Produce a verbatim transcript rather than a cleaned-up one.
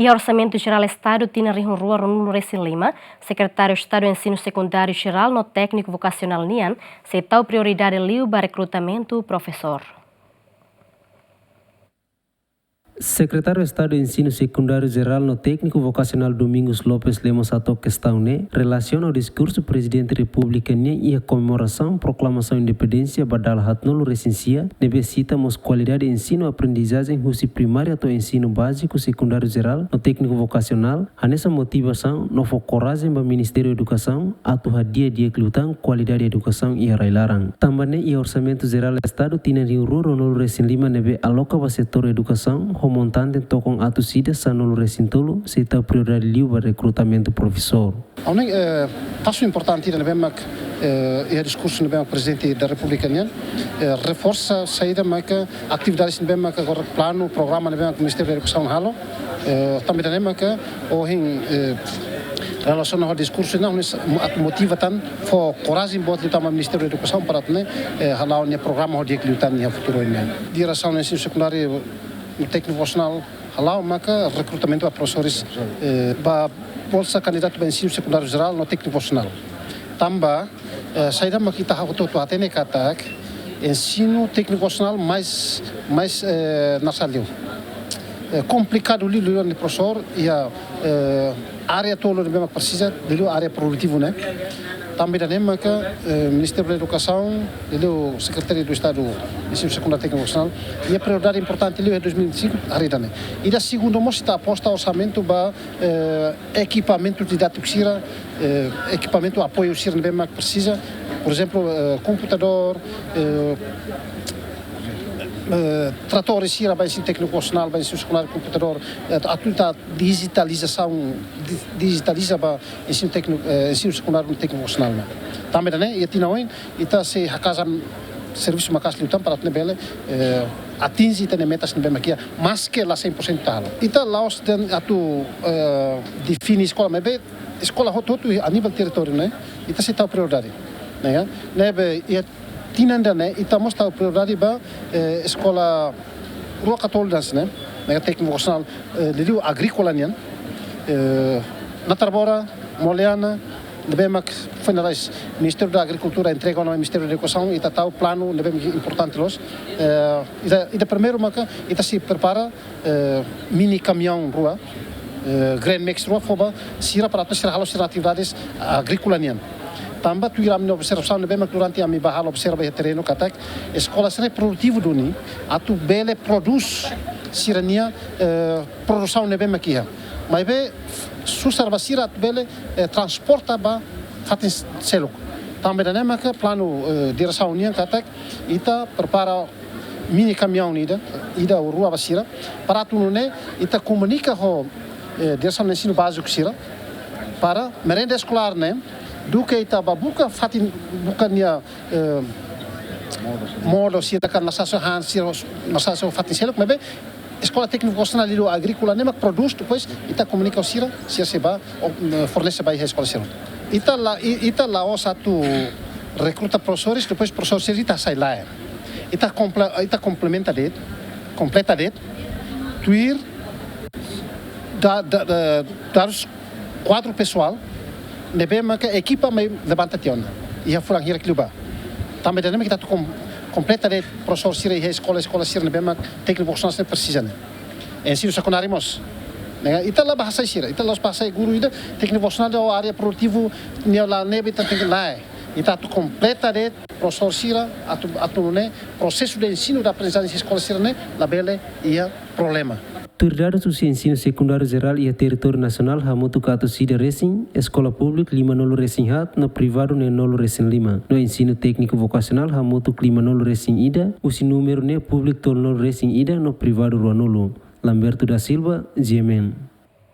Iha Orsamentu Jerál Estadu tinan rihun rua ruanulu resin lima, Sekretáriu Estadu Ensinu Sekundáriu Jerál no Tékniku Vokasionál nian sei tau prioridade liu ba rekrutamentu profesór. Sekretáriu Estadu Ensinu Sekundáriu Jerál no Tékniku Vokasionál Domingos Lopes Lemos hato'o kestaun ne'e relasiona ho diskursu Prezidente Repúblika nian iha komemorasaun proklamasaun independénsia ba dala haatnulu resin sia, ne'ebé sita mós kualidade ensinu aprendizajen husi primária to'o ensinu báziku sekundáriu jerál no tékniku vokasionál, hanesan motivasaun no fó korajen ba Ministériu Edukasaun atu hadi'a di'ak liután kualidade edukasaun iha rai-laran. Tanba ne'e iha Orsamentu Jerál Estadu tinan rihun rua ruanulu resin lima ne'ebé aloka ba setór edukasaun ho montante tokon atus ida sanulu resin tolu sei tau prioridade liu ba rekrutamentu profesór. Ha'u hanoin, eh, pasu importante ida ne'ebé mak, eh, iha diskursu ne'ebé mak Prezidente da Repúblika nian, eh, reforsa saida maka atividades ne'ebé maka agora planu, programa ne'ebé maka Ministériu da Edukasaun halo, eh, tanba ida-ne'e maka ohin, eh, relasiona ho diskursu ne'e, ha'u hanoin atu motiva tan, fó korajen boot liután ba Ministériu da Edukasaun para atu nune'e, eh, hala'o nia programa ho di'ak liután iha futuru ne'e. Diresaun ensinu sekundáriu no tékniku vokasionál hala'o maka rekrutamentu ba profesores, eh, ba bolsa kandidatu ba ensinu sekundáriu jerál no tékniku vokasionál. Tanba, eh, saida maka ita hotu-hotu hatene katak ensinu tékniku vokasionál mais, mais, eh, nasaun liu. Eh, komplikadu liu, liu nia profesór iha, eh, área tolu ne'ebé mak presiza, liu área produtivu ne'e. Tanba ida-ne'e maka, eh, Ministériu da Edukasaun, liu Sekretáriu Estadu Ensinu Sekundáriu Tékniku Vokasionál, nia prioridade importante liu iha dois mil e vinte e cinco, harii ida-ne'e. Ida segundu mós ita aposta orsamentu ba, eh, ekipamentu didátiku sira, eh, ekipamentu apoiu sira ne'ebé mak presiza, por ezemplu, eh, komputadór, eh, eh, tratór sira ba ensinu tékniku vokasionál, ba ensinu sekundáriu komputadór, eh, atu ita dijitalizasaun, di-, dijitaliza ba ensinu tékniku, eh, ensinu sekundáriu tékniku vokasionál ne'e. Tanba ida-ne'e, iha tinan oin, ita sei haka'as servisu maka'as liután para atu nune'e bele, eh, atinje ita-nia metas ne'ebé mak iha, maske la cem por cento ita halo. Ita la'ós dehan atu, eh, define eskola, maibé eskola hotu-hotu a nivel territóriu ne'e, ita sei tau prioridade. Ne'e, ne'ebé iha tinan ida-ne'e, ita mós tau prioridade ba, eh, eskola rua ka tolu de'it ne'e, ne'e tékniku vokasionál, eh, liu agríkola nian, eh, Natarbora, Moleana, ne'ebé mak finaliza, Ministériu da Agrikultura entrega ona Ministériu da Edukasaun, ita tau planu ne'ebé mak importante loos. Eh, ida, ida primeiru maka, ita sei prepara, eh, mini kamiaun rua, eh, grain max rua fó ba sira para atu sira halo sira atividades agríkola nian. Tanba tuir ami-nia observasaun ne'ebé mak durante ami bá halo observa iha terrenu katak eskola sira produtivu duni atu bele prodús sira-nia, eh, produsaun ne'ebé mak iha. Maibé susar ba sira atu bele, eh, transporta ba fatin seluk. Tanba ida-ne'e maka planu, eh, diresaun nian katak ita prepara mini kamiaun ida, ida ou rua ba sira, para atu nune'e ita komunika ho, eh, diresaun ensinu báziku sira, para merenda eskolár ne'e, duké ita bá buka fatin, buka nia, eh, modo sira ka nasaun han sira, nasaun fatin seluk, maibé eskola tékniku vokasionál liu agríkola ne'e mak prodús, depois ita komunika ho sira, sira sei bá, o, eh, fornese ba iha eskola sira. Ita la, i-, ita la'ós atu rekruta profesores, depois profesór sira ita hasai, lae. Ita komple-, ita komplementa de'it, kompleta de'it, tuir da, da, da, dadus kuadru pesoál ne'ebé maka ekipa mai levanta tiha ona iha fulan hirak liubá. Tanba ida-ne'e mak ita atu kom-, kompleta de'it profesór sira iha eskola, eskola sira ne'ebé mak tékniku vokasionál sira presiza ne'e. Ensinu sekundáriu mós. Ne'e, ita la bá hasai sira, ita la'ós bá hasai guru ida, tékniku vokasionál ou área produtivu nia la ne'ebé ita tenke, lae. Ita atu kompleta de'it profesór sira, atu, atu nune'e prosesu de ensinu da aprendizajen eskola sira ne'e labele iha problema. Tuir dadus husi ensinu sekundáriu jerál iha territóriu nasionál hamutuk atus ida resin, eskola públiku limanulu resin haat no privadu neenulu resin lima. No ensinu tékniku vokasionál hamutuk limanulu resin ida, husi númeru ne'e públiku tolunulu resin ida no privadu ruanulu. Lamberto da Silva, G M N.